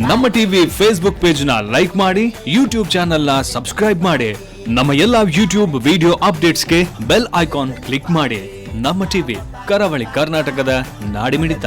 ನಮ್ಮ TV Facebook page ನ like ಮಾಡಿ, ಯೂಟ್ಯೂಬ್ ಚಾನೆಲ್ ನ ಸಬ್ಸ್ಕ್ರೈಬ್ ಮಾಡಿ. ನಮ್ಮ ಎಲ್ಲಾ ಯೂಟ್ಯೂಬ್ ವಿಡಿಯೋ ಅಪ್ಡೇಟ್ಸ್ಗೆ ಬೆಲ್ ಐಕಾನ್ ಕ್ಲಿಕ್ ಮಾಡಿ. ನಮ್ಮ ಟಿವಿ, ಕರಾವಳಿ ಕರ್ನಾಟಕದ ನಾಡಿಮಿಡಿತ.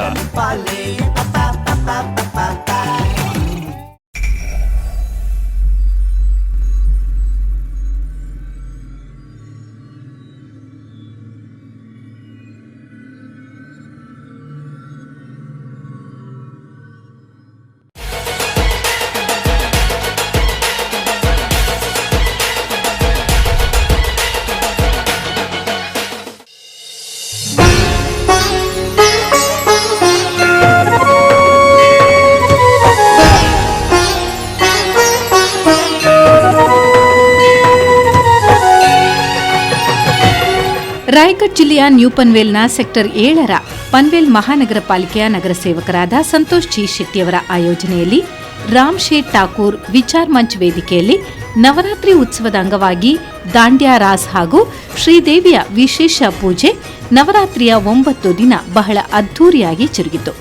ರಾಯಗಢ ಜಿಲ್ಲೆಯ ನ್ಯೂ ಪನ್ವೇಲ್ನ ಸೆಕ್ಟರ್ 7ರ ಪನ್ವೇಲ್ ಮಹಾನಗರ ಪಾಲಿಕೆಯ ನಗರ ಸೇವಕರಾದ ಸಂತೋಷ್ ಜಿ ಶೆಟ್ಟಿಯವರ ಆಯೋಜನೆಯಲ್ಲಿ ರಾಮ್ ಶೇಟ್ ಠಾಕೂರ್ ವಿಚಾರ್ ಮಂಚ್ ವೇದಿಕೆಯಲ್ಲಿ ನವರಾತ್ರಿ ಉತ್ಸವದ ಅಂಗವಾಗಿ ದಾಂಡ್ಯಾ ರಾಸ್ ಹಾಗೂ ಶ್ರೀದೇವಿಯ ವಿಶೇಷ ಪೂಜೆ ನವರಾತ್ರಿಯ 9 ದಿನ ಬಹಳ ಅದ್ಧೂರಿಯಾಗಿ ಜರುಗಿತು.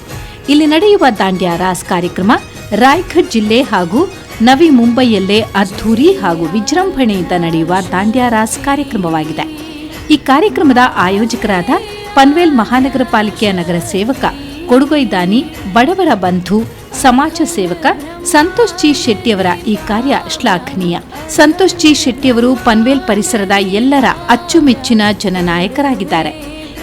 ಇಲ್ಲಿ ನಡೆಯುವ ದಾಂಡ್ಯಾ ರಾಸ್ ಕಾರ್ಯಕ್ರಮ ರಾಯಗಢ ಜಿಲ್ಲೆ ಹಾಗೂ ನವಿ ಮುಂಬೈಯಲ್ಲೇ ಅದ್ಧೂರಿ ಹಾಗೂ ವಿಜೃಂಭಣೆಯಿಂದ ನಡೆಯುವ ದಾಂಡ್ಯಾ ರಾಸ್ ಕಾರ್ಯಕ್ರಮವಾಗಿದೆ. ಈ ಕಾರ್ಯಕ್ರಮದ ಆಯೋಜಕರಾದ ಪನ್ವೇಲ್ ಮಹಾನಗರ ಪಾಲಿಕೆಯ ನಗರ ಸೇವಕ, ಕೊಡುಗೈದಾನಿ, ಬಡವರ ಬಂಧು, ಸಮಾಜ ಸೇವಕ ಸಂತೋಷ್ ಜಿ ಶೆಟ್ಟಿಯವರ ಈ ಕಾರ್ಯ ಶ್ಲಾಘನೀಯ. ಸಂತೋಷ್ ಜಿ ಶೆಟ್ಟಿಯವರು ಪನ್ವೇಲ್ ಪರಿಸರದ ಎಲ್ಲರ ಅಚ್ಚುಮೆಚ್ಚಿನ ಜನನಾಯಕರಾಗಿದ್ದಾರೆ.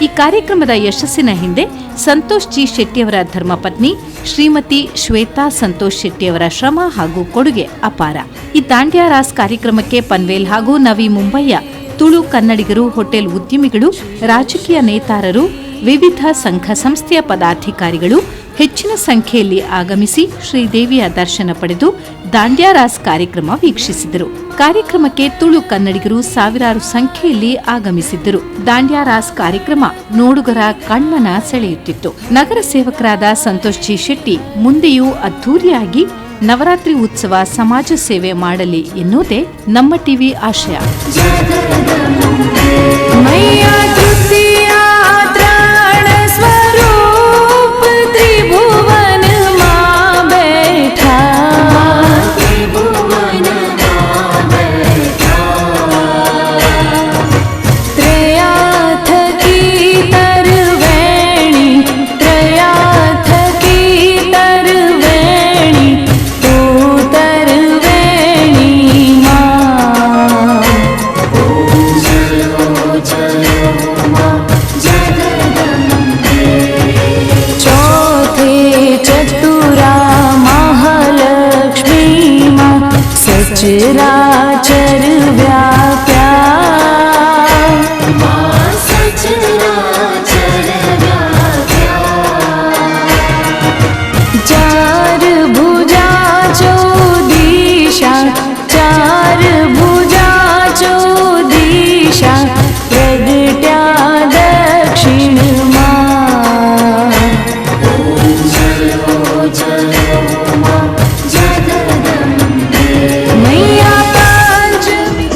ಈ ಕಾರ್ಯಕ್ರಮದ ಯಶಸ್ಸಿನ ಹಿಂದೆ ಸಂತೋಷ್ ಜಿ ಶೆಟ್ಟಿಯವರ ಧರ್ಮಪತ್ನಿ ಶ್ರೀಮತಿ ಶ್ವೇತಾ ಸಂತೋಷ್ ಶೆಟ್ಟಿಯವರ ಶ್ರಮ ಹಾಗೂ ಕೊಡುಗೆ ಅಪಾರ. ಈ ದಾಂಡ್ಯಾ ರಾಸ್ ಕಾರ್ಯಕ್ರಮಕ್ಕೆ ಪನ್ವೇಲ್ ಹಾಗೂ ನವಿ ಮುಂಬೈಯ ತುಳು ಕನ್ನಡಿಗರು, ಹೋಟೆಲ್ ಉದ್ಯಮಿಗಳು, ರಾಜಕೀಯ ನೇತಾರರು, ವಿವಿಧ ಸಂಘ ಸಂಸ್ಥೆಯ ಪದಾಧಿಕಾರಿಗಳು ಹೆಚ್ಚಿನ ಸಂಖ್ಯೆಯಲ್ಲಿ ಆಗಮಿಸಿ ಶ್ರೀದೇವಿಯ ದರ್ಶನ ಪಡೆದು ದಾಂಡ್ಯಾ ರಾಸ್ ಕಾರ್ಯಕ್ರಮ ವೀಕ್ಷಿಸಿದರು. ಕಾರ್ಯಕ್ರಮಕ್ಕೆ ತುಳು ಕನ್ನಡಿಗರು ಸಾವಿರಾರು ಸಂಖ್ಯೆಯಲ್ಲಿ ಆಗಮಿಸಿದ್ದರು. ದಾಂಡ್ಯಾ ರಾಸ್ ಕಾರ್ಯಕ್ರಮ ನೋಡುಗರ ಕಣ್ಮನ ಸೆಳೆಯುತ್ತಿತ್ತು. ನಗರ ಸೇವಕರಾದ ಸಂತೋಷ್ ಜಿ ಶೆಟ್ಟಿ ಮುಂದೆಯೂ ಅದ್ಧೂರಿಯಾಗಿ ನವರಾತ್ರಿ ಉತ್ಸವ ಸಮಾಜ ಸೇವೆ ಮಾಡಲಿ ಎನ್ನುವುದೇ ನಮ್ಮ ಟಿವಿ ಆಶಯ. मैया तृतीया त्राण स्वरूप त्रिभुवन मां बैठा। त्रयाथ की तरवेणी, त्रयाथ की तरवेणी, तू तरवेणी मां। चौथे चतुरा महालक्ष्मी मां सचराचर व्याप्या। चार भुजा चौदिशा, चार भुजा चौदिशा, प्रगट्या दक्षिण मां। मैया पंचमी।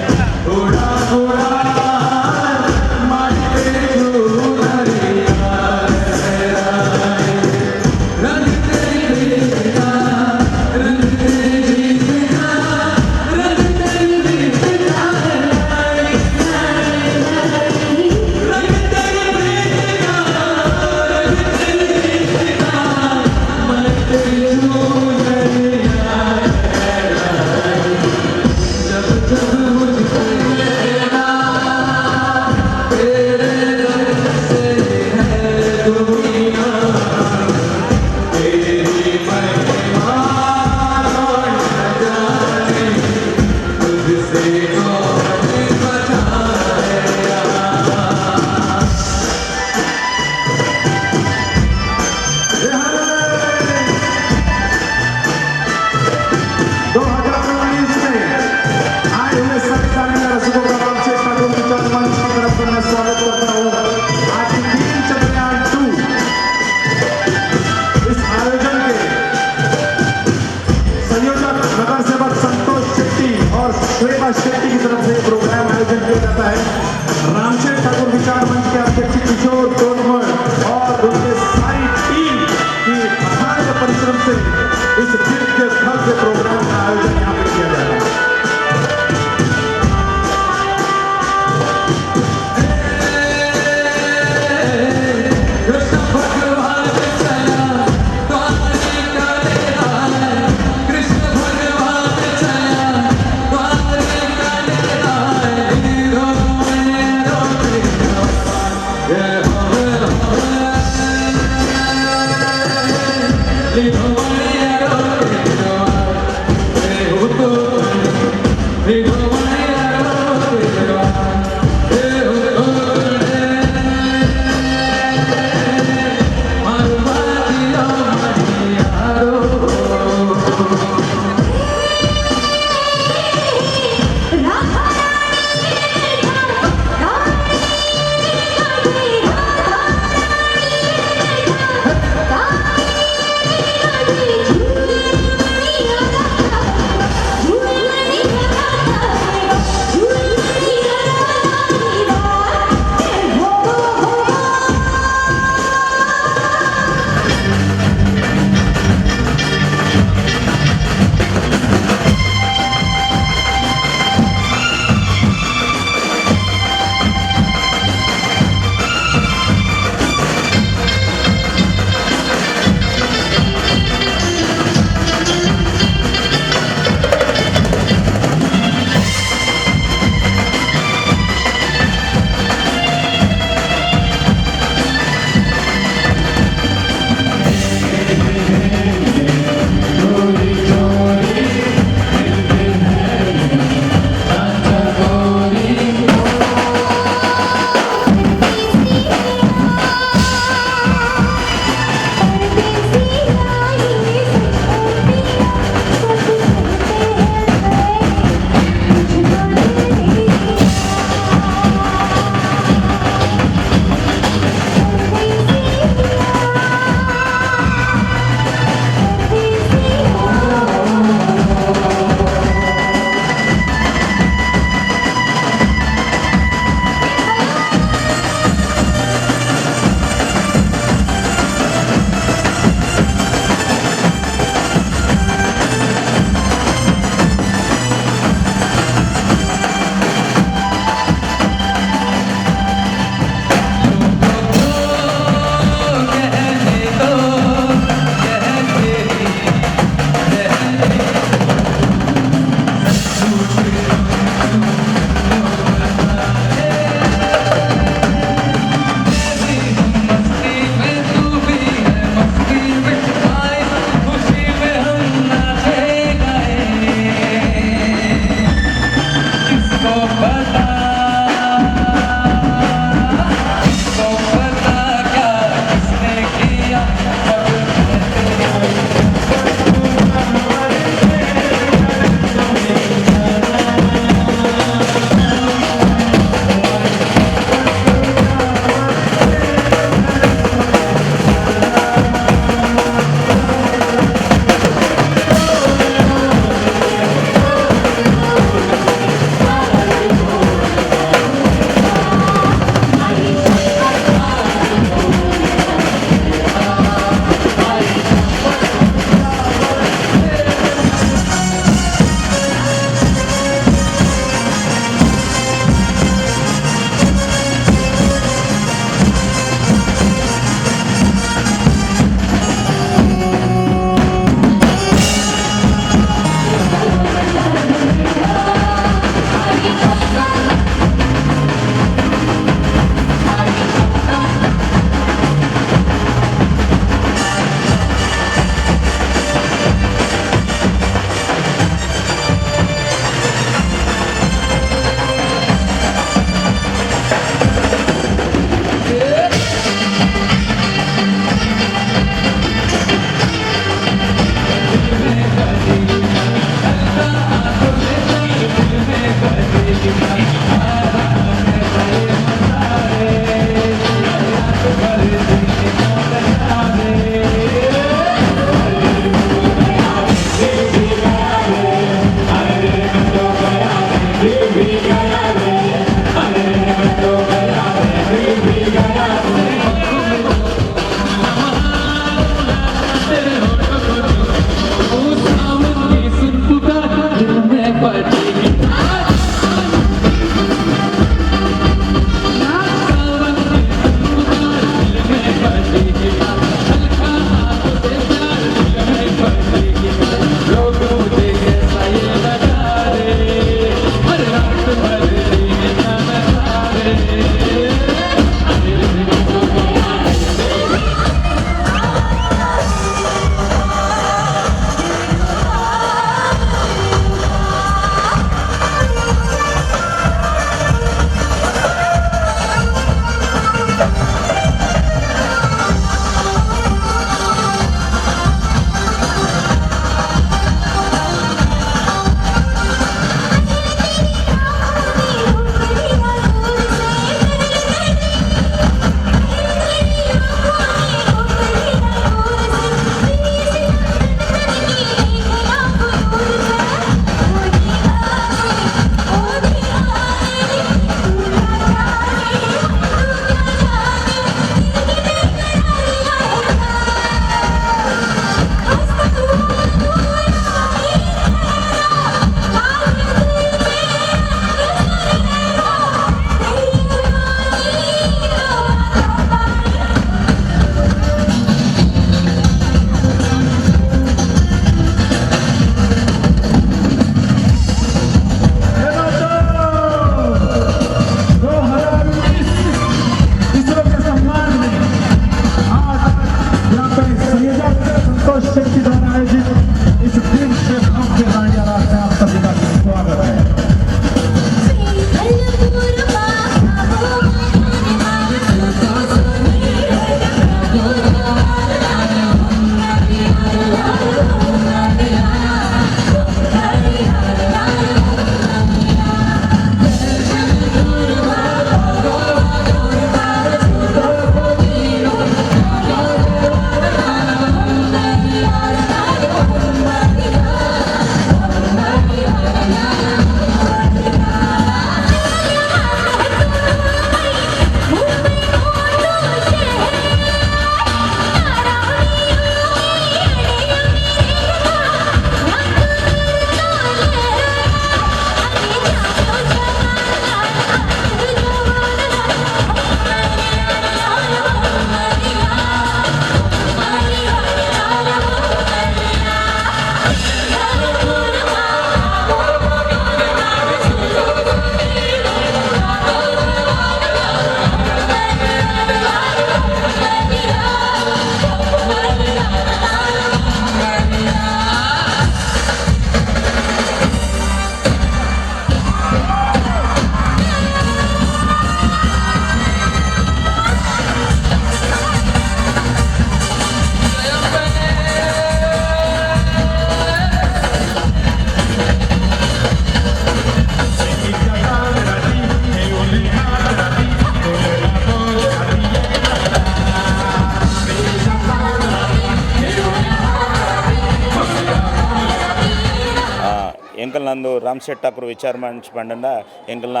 ಎಂಕಲ್ ನಂದು ರಾಮಶೆಟ್ ಠಾಕೂರ್ ವಿಚಾರ ಮಂಚ್ ಪಂಡಂಡ ಎಂಕಲ್ನ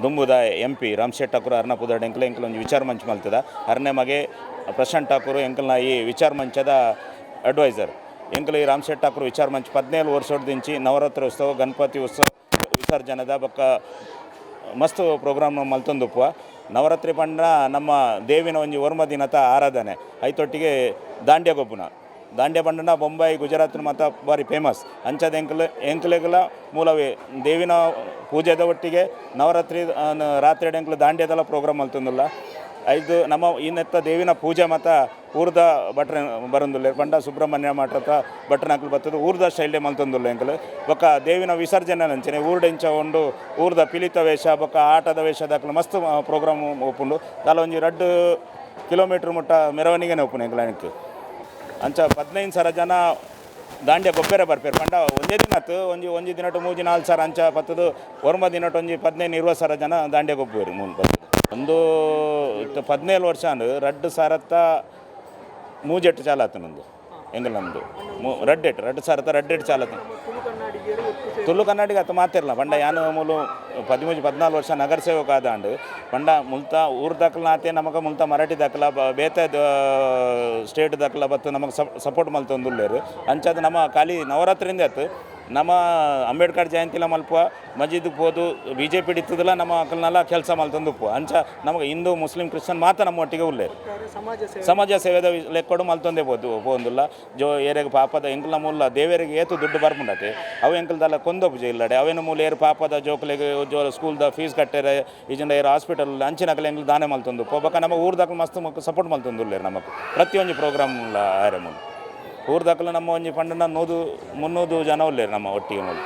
ದುಂಬುದ ಎಂ ಪಿ ರಾಮಶೆಟ್ ಠಾಕೂರ್ ಅರ್ನ ಪುದರ್ಡ್ ಎಂಕಲ್ ಎಂಕಲ್ ಒಂಜಿ ವಿಚಾರ ಮಂಚ್ ಮಲ್ತದ. ಅರ್ನೆ ಮಗೆ ಪ್ರಶಾಂತ್ ಠಾಕೂರ್ ಎಂಕಲ್ನ ಈ ವಿಚಾರ ಮಂಚದ ಅಡ್ವೈಸರ್. ಎಂಕಲ್ ಈ ರಾಮಶೆಟ್ ಠಾಕೂರ್ ವಿಚಾರ ಮಂಚ್ 17 ವರ್ಷದಿಂಚಿ ನವರಾತ್ರಿ ಉತ್ಸವ, ಗಣಪತಿ ಉತ್ಸವ, ವಿಸರ್ಜನದ ಬೊಕ್ಕ ಮಸ್ತ್ ಪ್ರೋಗ್ರಾಮ್ ಮಲ್ತೊಂದುಪ್ಪುವ. ನವರಾತ್ರಿ ಪಂಡ ನಮ್ಮ ದೇವಿನ ಒಂಜಿ ಒರ್ಮ ದಿನತ ಆರಾಧನೆ. ಐತೊಟ್ಟಿಗೆ ದಾಂಡ್ಯ ಗೊಬ್ಬುನ. ದಾಂಡ್ಯ ಪಂಡನ ಬೊಂಬೈ, ಗುಜರಾತ್ ಮಾತ ಬಾರಿ ಫೇಮಸ್. ಅಂಚಾದ ಎಂಕಲ್ ಎಂಕಲೆಗ್ಲ ಮೂಲವೇ ದೇವಿನ ಪೂಜೆದ ಒಟ್ಟಿಗೆ ನವರಾತ್ರಿ ರಾತ್ರಿ ಎಂಕಲ್ ದಾಂಡ್ಯದಲ್ಲ ಪ್ರೋಗ್ರಾಮ್ ಮಲ್ತೊಂದುಲ್ಲ. ಐದು ನಮ್ಮ ಇನ್ನೆತ್ತ ದೇವಿನ ಪೂಜೆ ಮಾತ ಊರ್ದ ಭಟ್ರ ಬರಂದುಲ್ಲೆ. ಪಂಡ ಸುಬ್ರಹ್ಮಣ್ಯ ಮಠದ ಭಟ್ರನಕುಲು ಬತ್ತದ ಊರ್ದ ಶೈಲಿ ಮಲ್ತೊಂದುಲ್ಲ ಎಂಕಲ್. ಬೊಕ್ಕ ದೇವಿನ ವಿಸರ್ಜನೆ ಅಂಚನೆ ಊರ್ಡೆಂಚ ಉಂಡು ಊರ್ದ ಪಿಲಿತ ವೇಷ ಬೊಕ್ಕ ಆಟದ ವೇಷದಾಕಲು ಮಸ್ತ್ ಪ್ರೋಗ್ರಾಮ್ ಒಪ್ಪುಂಡು. ದಾಲ ಒಂಜಿ 2 ಕಿಲೋಮೀಟ್ರ್ ಮುಟ್ಟ ಮೆರವಣಿಗೆನೆ ಒಪ್ಪುಂಡು ಎಂಕಲ್. ಅಂಚ 15 ಸಾವಿರ ಜನ ದಾಂಡ್ಯ ಗೊಬ್ಬರ ಬರ್ಪೇರು. ಪಂಡ ಒಂಜೇ ದಿನತ್ತು ಒಂಜಿ ಒಂಜಿ ದಿನಟ್ಟು ಮೂಜಿ ನಾಲ್ಕು ಸಾವಿರ ಅಂಚ ಪತ್ತದು ಒರ್ಮ ದಿನಟ್ಟು ಒಂಜಿ 15 20 ಸಾವಿರ ಜನ ದಾಂಡ್ಯ ಗೊಬ್ಬರು ಮೂಲು ಬತ್ತದು. ಒಂದು 17 ವರ್ಷ ಅಂದು ರಡ್ಡು ಸಾರತ್ತ ಮೂಜೆಟ್ಟು ಚಾಲಾತು ನಂದು ಎಂಗಲ್ ನಮ್ಮದು ರಡ್ಡೆಟ್ ರಡ್ಡು ಸಾರತ್ತ ರಡ್ಡೆಟ್ಟು ಚಾಲತ್ತು. ತುಳು ಕನ್ನಡಿಗ ಅತ್ತ ಮಾತಿರಲ್ಲ. ಪಂಡ ಯಾನು ಮೂಲು 13 14 ವರ್ಷ ನಗರ ಸೇವಕ ಆದಾಂಡು. ಪಂಡ ಮುಲ್ತ ಊರು ದಾಖಲಾತೆ ನಮಗ ಮುಲ್ತ ಮರಾಠಿ ದಾಖಲ ಬೇತೆ ಸ್ಟೇಟ್ ದಾಖಲ ಬತ್ತು ನಮಗೆ ಸಪೋರ್ಟ್ ಮಲ್ತೊಂದುಲ್ಲೇರು. ಅಂಚಾದ ನಮ್ಮ ಖಾಲಿ ನವರಾತ್ರಿಯಿಂದ ಆತು ನಮ್ಮ ಅಂಬೇಡ್ಕರ್ ಜಯಂತಿಲ ಮಲ್ಪ ಮಸ್ಜಿದ್ ಪೋದು ಬಿಜೆಪಿ ಇತ್ತದಲ್ಲ ನಮ್ಮ ಅಕಲ್ನೆಲ್ಲ ಕೆಲಸ ಮಲ್ತೊಂದುಪ್ಪು. ಅಂಚ ನಮಗೆ ಹಿಂದೂ, ಮುಸ್ಲಿಂ, ಕ್ರಿಶ್ಚಿಯನ್ ಮಾತ್ರ ನಮ್ಮ ಒಟ್ಟಿಗೆ ಉಲ್ಲೇರು. ಸಮಾಜ ಸೇವೆದ ಲೆಕ್ಕೊಡು ಮಲ್ತೊಂದೇ ಪೋದು ಪೋಂದುಲ್ಲ. ಜೋ ಏರೆಗ್ ಪಾಪದ ಎಂಕಲ್ನ ಮೂಲ ದೇವರಿಗೆ ಏತು ದುಡ್ಡು ಬರ್ಪುಂಡತೆ ಅವು ಎಂಕಲ್ದಲ್ಲ ಕೊಂದೊಪ್ಪು ಇಲ್ಲಡೆ ಅವೇನು ಮೂಲ ಏರು ಪಾಪದ ಜೋಕುಲೆಗ್ ಜೋ ಸ್ಕೂಲ್ದ ಫೀಸ್ ಕಟ್ಟೆರೆ ಈಜಿಂದ ಏರು ಹಾಸ್ಪಿಟಲ್ ಅಂಚಿನಕಲೆ ಎಂಕಲ್ ದಾನೆ ಮಲ್ತೊಂದು ಬೊಕ್ಕ ನಮ್ಮ ಊರ್ದಕಲ್ ಮಸ್ತ್ ಸಪೋರ್ಟ್ ಮಲ್ತೊಂದುಲ್ಲೇರು. ನಮಕ್ ಪ್ರತಿಯೊಂಜಿ ಪ್ರೋಗ್ರಾಮ್ ಆರೆ ಮೂಲು ಊರ್ದಕಲು ನಮ್ಮ ಒಂಜಿ ಪಂಡನ 100 300 ಜನ ಉಲ್ಲೇರು ನಮ್ಮ ಒಟ್ಟಿಗೆ ಮೂಲು.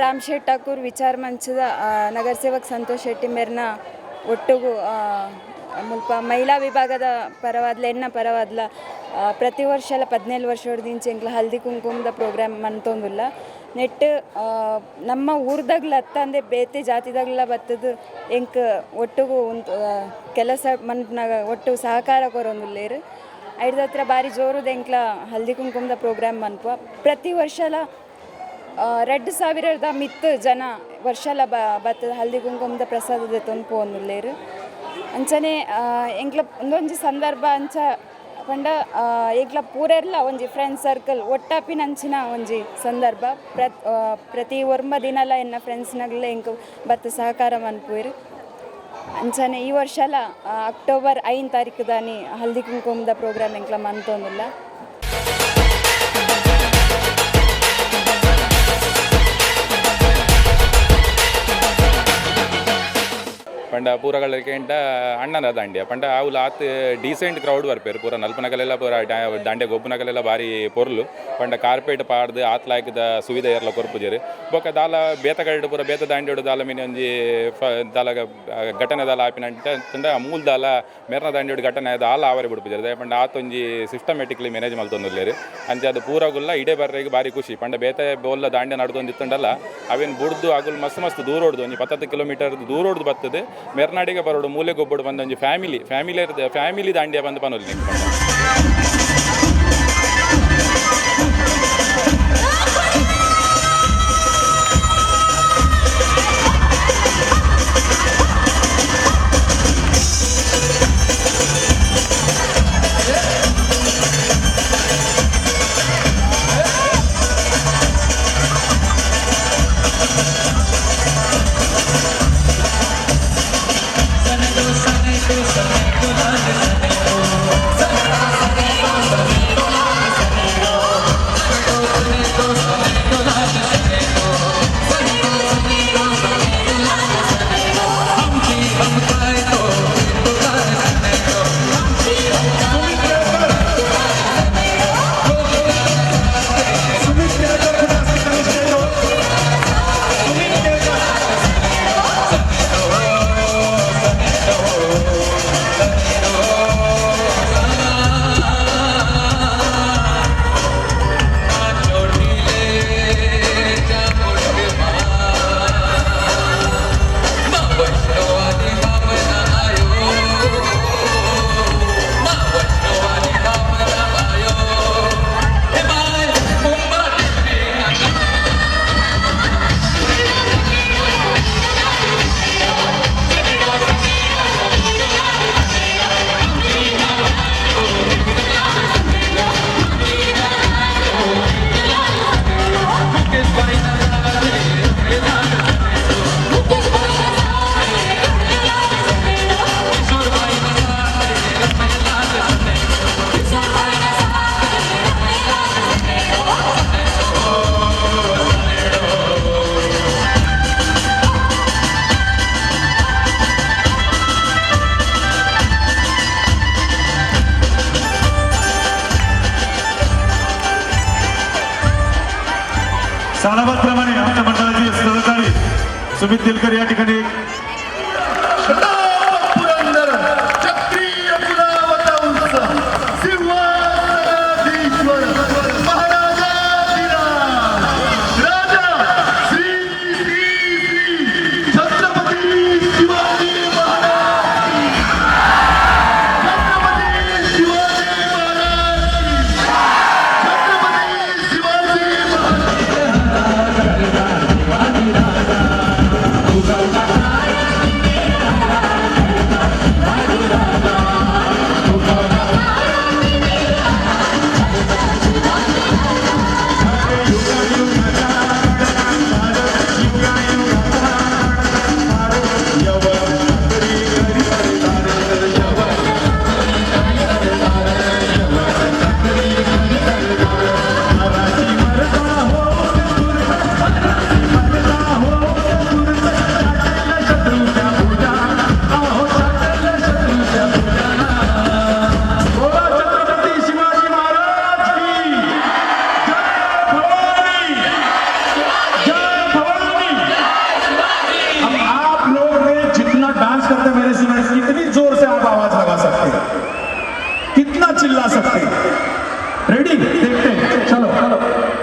ರಾಮ್ ಶೆಟ್ ಠಾಕೂರ್ ವಿಚಾರ ಮಂಚದ ನಗರಸೇವಕ್ ಸಂತೋಷ್ ಶೆಟ್ಟಿ ಮೇರ್ನ ಒಟ್ಟುಗು ಮುಲ್ಪ ಮಹಿಳಾ ವಿಭಾಗದ ಪರವಾದ್ಲ ಎನ್ನ ಪರವಾದ್ಲ ಪ್ರತಿ ವರ್ಷಲ 17 ವರ್ಷದಿಂಚ ಎಂಕ್ಲ ಹಲ್ದಿ ಕುಂಕುಮದ ಪ್ರೋಗ್ರಾಮ್ ಮಂತೊಂದುಲ್ಲ. ನೆಟ್ ನಮ್ಮ ಊರ್ದಾಗ್ಲ ಅತ್ತಂದೆ ಬೇತೆ ಜಾತಿದಾಗ್ಲ ಬತ್ತದು ಎಂಕ್ ಒಟ್ಟುಗು ಕೆಲಸ ಮನ್ಪುನಾಗ ಒಟ್ಟು ಸಹಕಾರ ಕೊರೊಂದುಲ್ಲೇರು. ಐಡ್ದತ್ರ ಬಾರಿ ಜೋರುದ ಎಂಕ್ಲ ಹಲ್ದಿ ಕುಂಕುಮದ ಪ್ರೋಗ್ರಾಮ್ ಮನ್ಪುವ. ಪ್ರತಿ ವರ್ಷಲ 2000ದ ಮಿತ್ತು ಜನ ವರ್ಷಲ ಬತ್ತದ ಹಲ್ದಿ ಕುಂಕುಮದ ಪ್ರಸಾದದ ತೊಂದು ಪೋವೊಂದುಲ್ಲೇರು. ಅಂಚನೆ ಎಂಕ್ಲ ಉಂದೊಂಜಿ ಸಂದರ್ಭ ಅಂಚ ಪಂಡ ಎಂಕ್ಲ ಪೂರೆರ್ಲ ಒಂಜಿ ಫ್ರೆಂಡ್ ಸರ್ಕಲ್ ಒಟ್ಟಾಪಿನಂಚಿನ ಒಂಜಿ ಸಂದರ್ಭ. ಪ್ರತಿ 9 ದಿನಲ ಎನ್ನ ಫ್ರೆಂಡ್ಸ್ನಗ್ಲ ಎಂಕ್ ಬತ್ತ ಸಹಕಾರ ಮನ್ಪುವೆರ್. ಅಂಚನೆ ಈ ವರ್ಷಲ ಅಕ್ಟೋಬರ್ 5 ತಾರೀಕು ದಾನಿ ಹಲ್ದಿ ಕುಂಕುಮದ ಪ್ರೋಗ್ರಾಮ್ ಎಂಕ್ಲ ಮಂತೊಂದುಲ್ಲ. ಪಂಡ ಪೂರಗಳಕ್ಕಿಂತ ಅಣ್ಣನ ದಾಂಡ್ಯ ಪಂಡ ಅವುಲು ಆತ್ ಡೀಸೆಂಟ್ ಕ್ರೌಡ್ ಬರ್ಪೇರು ಪೂರ ನಲ್ಪನಗಲೆಲ್ಲ ಪೂರ ದಾಂಡ್ಯ ಗೊಬ್ಬುನಗಲೆಲ್ಲ ಬಾರಿ ಪೊರ್ಲು. ಪಂಡ ಕಾರ್ಪೆಟ್ ಪಾಡ್ದು ಆತ್ ಲಾಯ್ಕದ ಸುವಿಧೆ ಏರ್ಲ ಕೊರ್ಪುಜೆರ್. ಬೊಕ್ಕ ದಾಲ ಬೇತಗಲ್ಡ್ ಪೂರ ಬೇತ ದಾಂಡ್ಯಡು ದಾಲ ಮೀನು ಒಂಜಿ ದಾಲ ಘಟನೆ ದಾಲ ಆಪಿನಂಟ ತಂಡ ಮೂಲ ದಾಲ ಮೆರ್ನ ದಾಂಡ್ಯಡು ಘಟನೆ ದಾಲ ಆವರೆ ಬಿಡ್ಪುಜೆರ್. ದಾಯೆ ಪಂಡ ಆತೊಂಜಿ ಸಿಸ್ಟಮೆಟಿಕ್ಲಿ ಮ್ಯಾನೇಜ್ ಮಲ್ತೊಂದುಲ್ಲೆರ್. ಅಂಚ ಅದು ಪೂರಗುಲ್ಲ ಇಡೇ ಬರ್ರೆಗ್ ಬಾರಿ ಖುಷಿ. ಪಂಡ ಬೇತೆ ಬೋಲ್ಲ ದಾಂಡ್ಯ ನಡ್ದೊಂದಿತ್ತುಂಡಲ್ಲ ಅವೇನು ಬುಡ್ದು ಅಗುಲ್ ಮಸ್ತ್ ಮಸ್ತ್ ದೂರ ಹೊಡ್ದು ಒಂಜಿ 10 ಕಿಲೋಮೀಟರ್ ದೂರ ಹೊಡ್ದು ಬರ್ತದೆ. ಮೆರ್ನಾಡಿಗೆ ಬರೋಡು ಮೂಲೆ ಗೊಬ್ಬಡು ಬಂದ ಒಂಜಿ ಫ್ಯಾಮಿಲಿ ಫ್ಯಾಮಿಲಿ ಫ್ಯಾಮಿಲಿ ದಾಂಡ್ಯ ಬಂದು ಪನೊಲಿ. सालाबादप्रमाणे आमच्या मंडळाचे सहकारी सुमित दिलकर या ठिकाणी पुरंदर क्षत्रिय कुलावतंस सिंहासनाधीश्वर महाराजाधिराज राजा श्री श्री श्री छत्रपती शिवाजी महाराज, छत्रपती शिवाजी महाराज, छत्रपती शिवाजी महाराज. रेडी, देखते हैं, चलो।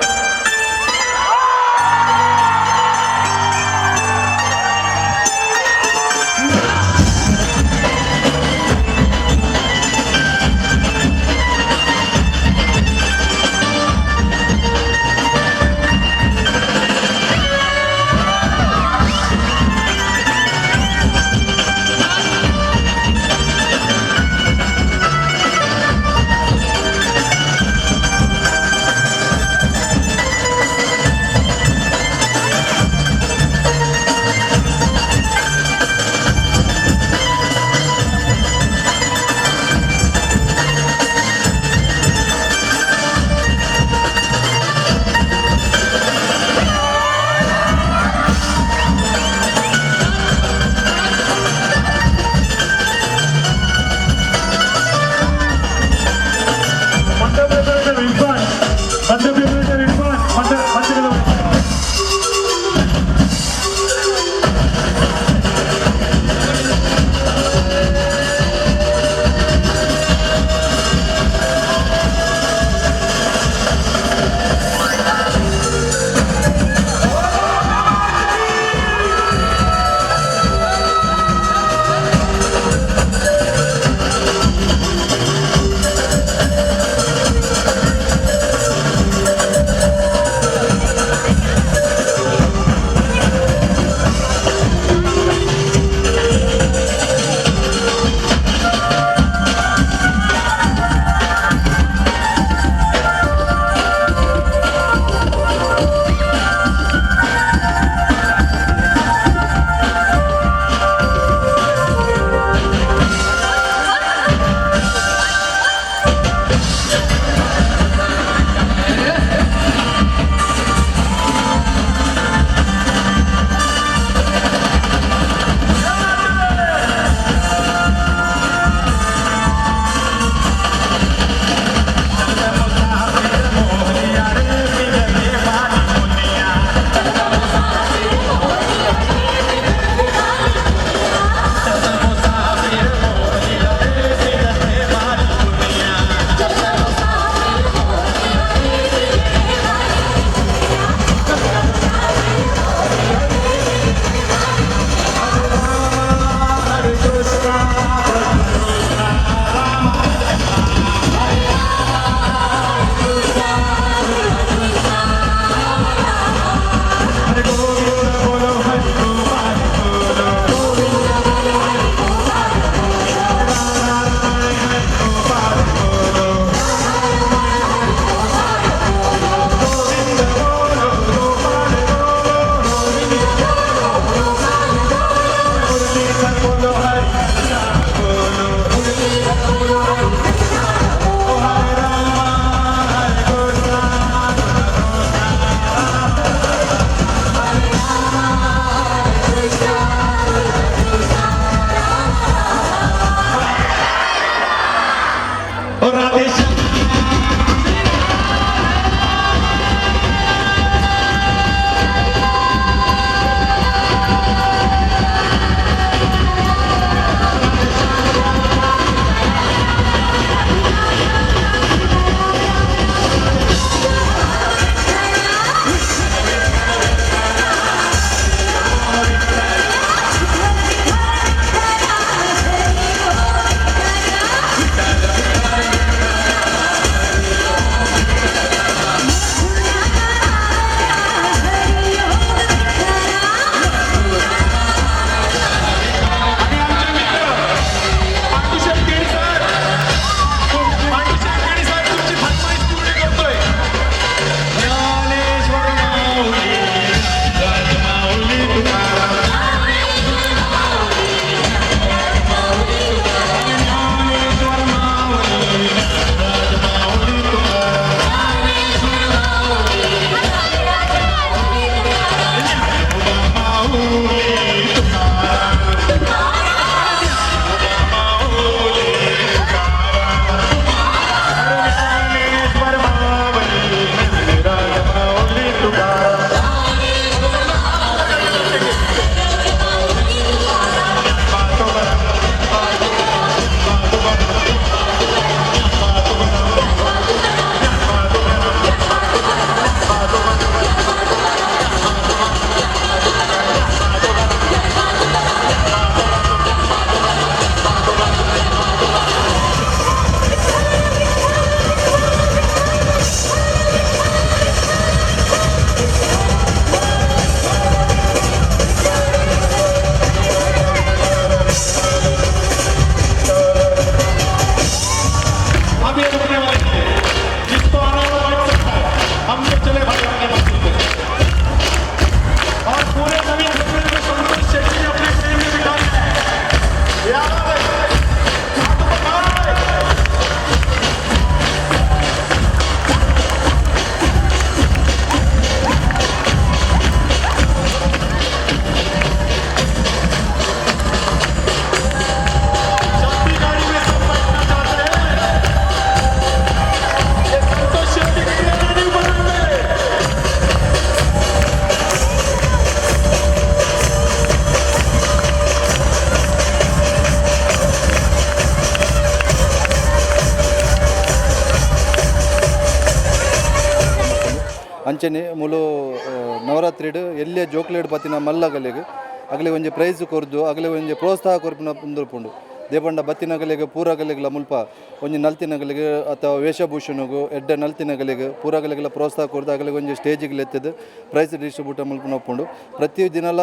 ಅಂಚನೆ ಮೂಲು ನವರಾತ್ರಿಡ್ ಎಲ್ಲೆ ಜೋಕ್ಲೆಡ್ ಬತ್ತಿನ ಮಲ್ಲಗಲೆಗ್ ಅಗಲೆ ಒಂಜಿ ಪ್ರೈಸ್ ಕೊರ್ದು ಅಗಲೆ ಒಂಜಿ ಪ್ರೋತ್ಸಾಹ ಕೊರ್ಪಿನ ಉಂದುಪ್ಪುಂಡು. ದೇಪಂಡ ಬತ್ತಿನಗಲೆಗ್ ಪೂರಗಲೆಗ್ಲ ಮುಲ್ಪ ಒಂಜಿ ನಲ್ತಿನಗಲೆಗ್ ಅಥವಾ ವೇಷಭೂಷಣಗು ಎಡ್ಡೆ ನಲ್ತಿನಗಲೆಗ್ ಪೂರಗಲೆಗ್ಲ ಪ್ರೋತ್ಸಾಹ ಕೊರ್ದು ಅಗಲೆಗ್ ಒಂಜಿ ಸ್ಟೇಜಿಗ್ ಲೆತ್ತದು ಪ್ರೈಸ್ ಡಿಸ್ಟ್ರಿಬ್ಯೂಟ್ ಮಲ್ಪುನ ಉಪ್ಪುಂಡು. ಪ್ರತಿ ದಿನಲ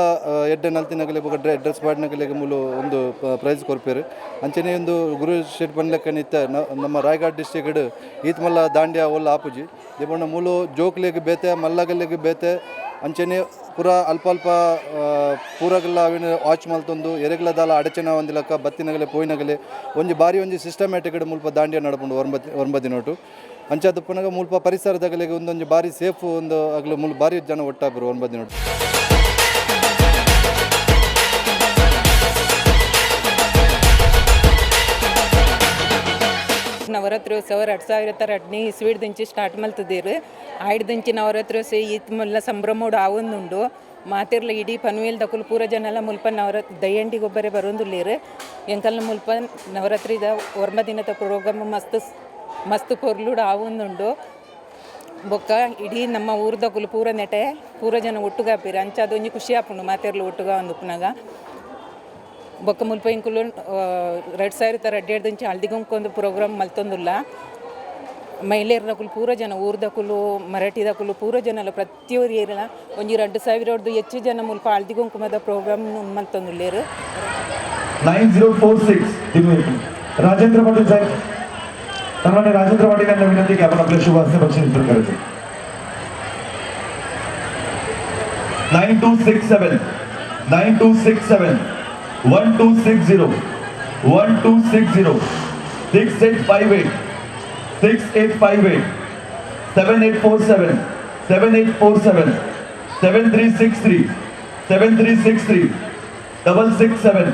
ಎಡ್ಡೆ ನಲ್ತಿನಗಲೆಗ್ ಬೊಕ ಡ್ರೆಸ್ ಪಾಡಿನಗಲೆಗ್ ಮೂಲು ಒಂದು ಪ್ರೈಸ್ ಕೊರ್ಪೆರ್. ಅಂಚನೆ ಒಂದು ಗುರು ಶೆಟ್ ಪನ್ಲೆಕ್ಕನೆ ಇತ್ತ ನಮ್ಮ ರಾಯಗಢ ಡಿಸ್ಟ್ರಿಕ್ಟ್ ಈತ್ ಮಲ್ಲ ದಾಂಡ್ಯಾ ಓಲ್ಲ ಆಪುಜಿ. ದೇಪಂಡ ಮೂಲು ಜೋಕ್ಲೆಗ್ ಬೇತೆ, ಮಲ್ಲಗಲೆಗ್ ಬೇತೆ, ಅಂಚನೆ ಪೂರ ಅಲ್ಪ ಅಲ್ಪ ಪೂರಗಲ ಅವಿನ ವಾಚ್ ಮಲ್ತೊಂದು ಎರೆಗ್ಲ ದಾಲ ಅಡಚಣೆ ಆವಂದಿಲಕ ಬತ್ತಿನಗಲೆ ಪೋಯಿನಗಲೆ ಒಂಜಿ ಬಾರಿ ಒಂಜಿ ಸಿಸ್ಟಮ್ಯಾಟಿಕ್ ಮುಲ್ಪ ದಾಂಡಿಯ ನಡಪುಂಡು 9 ದಿನೊಟು. ಅಂಚಾದ್ ಉಪ್ಪುನಗ ಮುಲ್ಪ ಪರಿಸರದಗಲೆಗ್ ಒಂದೊಂಜಿ ಬಾರಿ ಸೇಫ್ ಒಂದು ಅಗಲು ಮುಲ್ಪ ಬಾರಿ ಜನ ಒಟ್ಟಾಪೆರ್ 9 ದಿನೊಟು. ನವರಾತ್ರೋತ್ಸವ 2002ನೇ ಇಸ್ವಿಡ್ದಿಂಚಿ ಸ್ಟಾರ್ಟ್ ಮಲ್ತದೀರು. ಆಯ್ಡ್ದಿಂಚಿ ನವರಾತ್ರೋತ್ಸವ ಈತ್ ಮುಲ್ಲ ಸಂಭ್ರಮೋಡು ಆವೊಂದುಂಡು. ಮಾತೆರ್ಲ ಇಡೀ ಪನ್ವೇಲ್ ದಕುಲು ಪೂರ ಜನಲ ಮುಲ್ಪ ನವರಾತ್ರಿ ದಯ್ಯಂಡಿ ಗೊಬ್ಬರೆ ಬರೊಂದುಲ್ಲೆರ್. ಎಂಕಲ್ನ ಮುಲ್ಪ ನವರಾತ್ರಿದ 9 ದಿನದ ಪ್ರೋಗ್ರಾಮ್ ಮಸ್ತ್ ಮಸ್ತ್ ಪೊರ್ಲುಡು ಆವೊಂದುಂಡು. ಬೊಕ್ಕ ಇಡೀ ನಮ್ಮ ಊರ್ದಕುಲು ಪೂರ ನೆಟೆ ಪೂರ ಜನ ಒಟ್ಟುಗಾಪೆರ್. ಅಂಚಾದ್ ಒಂಜಿ ಖುಷಿ ಆಪುಂಡು ಮಾತೆರ್ಲ ಒಟ್ಟುಗ ಉಪ್ಪುನಗ. ಬೊಕ್ಕ ಮುಲ್ಪ ಎಂಕುಲು 2002ದಿಂಚಿ ಹಲ್ದಿಗುಂಕೊಂದು ಪ್ರೋಗ್ರಾಮ್ ಮಲ್ತೊಂದುಲ್ಲ. ಮಹಿಳೆಯರ್ನಕುಲು ಪೂರ ಜನ ಊರ್ದಕುಲು ಮರಾಠಿದಕುಲು ಪೂರ ಜನಲ ಪ್ರತಿಯೊರಿಯರ್ಲ ಒಂಜಿ 2000 ಹೆಚ್ಚು ಜನ ಮುಲ್ಪ ಹಲ್ದಿ ಕುಂಕುಮದ ಪ್ರೋಗ್ರಾಮ್ ಮಲ್ತೊಂದುಲ್ಲೆರ್. 9046 राजेंद्र पाटील साहेब, सन्मान्य राजेंद्र पाटील यांना विनंती की आपण आपल्या शुभ हस्ते बक्षीस वितरण करायचे. 9267, 9267, 1260, 1260, 6858, 6858, 7847, 7847, 7363, 7363, 667,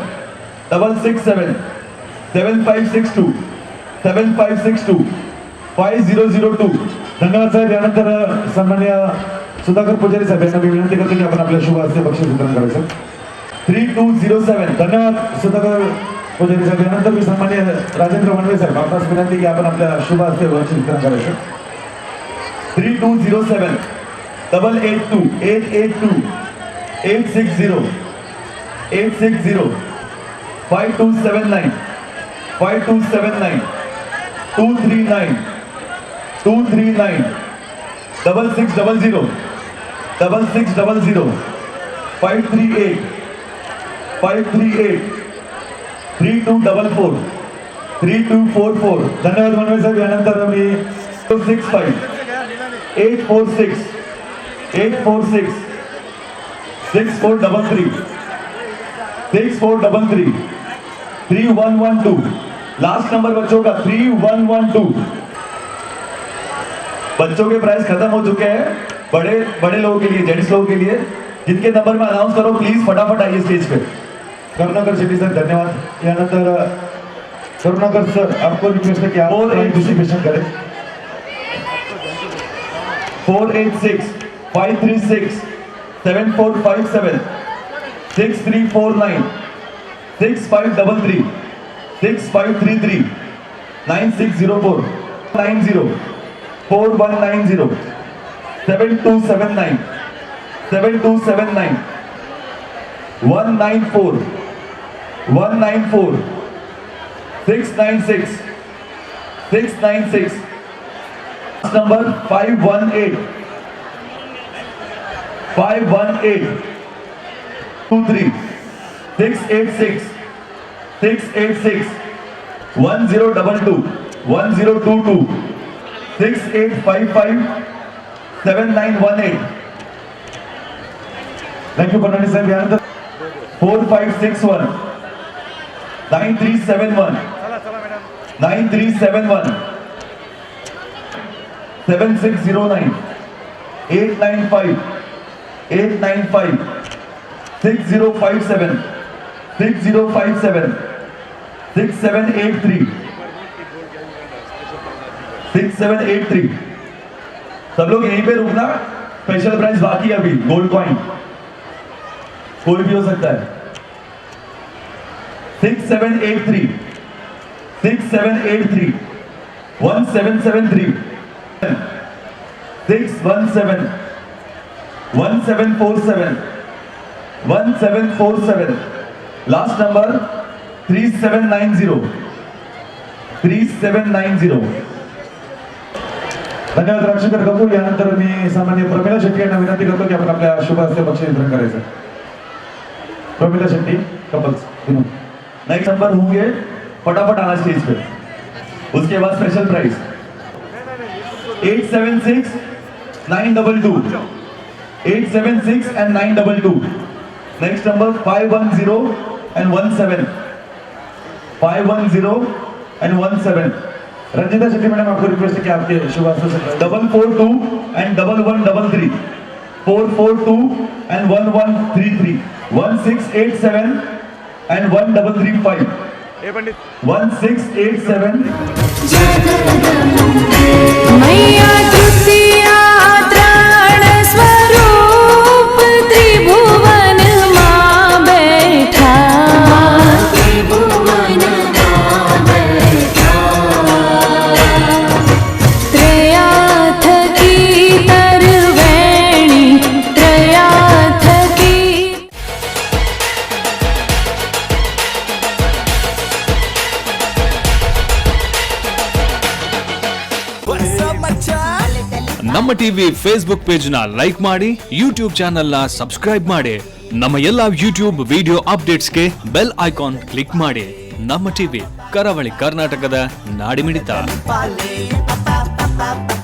667, 7562, 7562, 5002. धन्यवाद साहेब. यानंतर सन्मान्य सुधाकर पुजारी साहेब यांना मी विनंती करतो की आपण आपल्या शुभ हस्ते बक्षीस वितरण करायचं. 3207. धन्यवाद सुधाकर पुजारी साहेब. यानंतर मी सन्मान्य राजेंद्र वनवे साहेब आपणास विनंती की आपण आपल्या शुभ हस्ते बक्षीस वितरण करायचं. 3207, 882, 882, 860, 860, 5279, 5279, 239, 239, 6600, 6600, 538, 538, 3244, 3244. धन्यवाद मनवे साहेब. यानंतर मी 65, 846, 846, 6433, 6433, 3112. Last number बच्चों का 3112. बच्चों के प्राइस खत्म हो चुके हैं. बड़े बड़े लोगों के लिए, जेंट्स लोगों के लिए, जिनके नंबर में अनाउंस करो, प्लीज फटाफट आइए स्टेज पे. करुणाकर शेट्टी सर, धन्यवाद. यानंतर करुणाकर सर, आपको रिक्वेस्ट है कि आप Four eight distribution करें. 486, 536, 7457, 6349, 6533, 6533, 9604, 90, 4190, 7279, 7279, 194, 194, 696, 696. Number 518, 518, 23, 686, 686, 1022, 1022, 6855, 7918. Thank you Fadnavis साहेब. यानंतर 4561, 9371, 9371, 7609, 895, 895, 6057, 6057, 6783, 6783. सब लोग यहीं पे रुकना. स्पेशल प्राइस बाकी है अभी. गोल्ड कॉइन कोई भी हो सकता है. 6783, 6783, 1773, 617, 1747, 1747. Last number 3790, 3790. धन्यवाद राजशेखर कपूर. यानंतर मी सन्माननीय प्रमिला शेट्टी यांना विनंती करतो की आपण आपल्या शुभ हस्ते बक्षीस वितरण करायचं. Pramila Shetty, couples. Next number होंगे, फटाफट आना स्टेज पे. उसके बाद special prize 876, 922, 876 and 922. Next number 510 and 17, 510 and 17. Ranjita Shetty madam, आपको रिक्वेस्ट है कि आपके शुभ हस्तों से. 442 and 1133, 442 and 1133, 1687 and 1335, 1687. मैया तृतीया त्राण स्वरूप त्रिभुवन मा बैठा, त्रिभुवन बैठा. त्रया थकी तरवेणी, त्रया थकी. ನಮ್ಮ ಟಿವಿ ಫೇಸ್ಬುಕ್ ಪೇಜ್ ನ ಲೈಕ್ ಮಾಡಿ, ಯೂಟ್ಯೂಬ್ ಚಾನೆಲ್ ನ ಸಬ್ಸ್ಕ್ರೈಬ್ ಮಾಡಿ. ನಮ್ಮ ಎಲ್ಲಾ ಯೂಟ್ಯೂಬ್ ವಿಡಿಯೋ ಅಪ್ಡೇಟ್ಸ್ಗೆ ಬೆಲ್ ಐಕಾನ್ ಕ್ಲಿಕ್ ಮಾಡಿ. ನಮ್ಮ ಟಿವಿ, ಕರಾವಳಿ ಕರ್ನಾಟಕದ ನಾಡಿಮಿಡಿತ. Pa pa pa.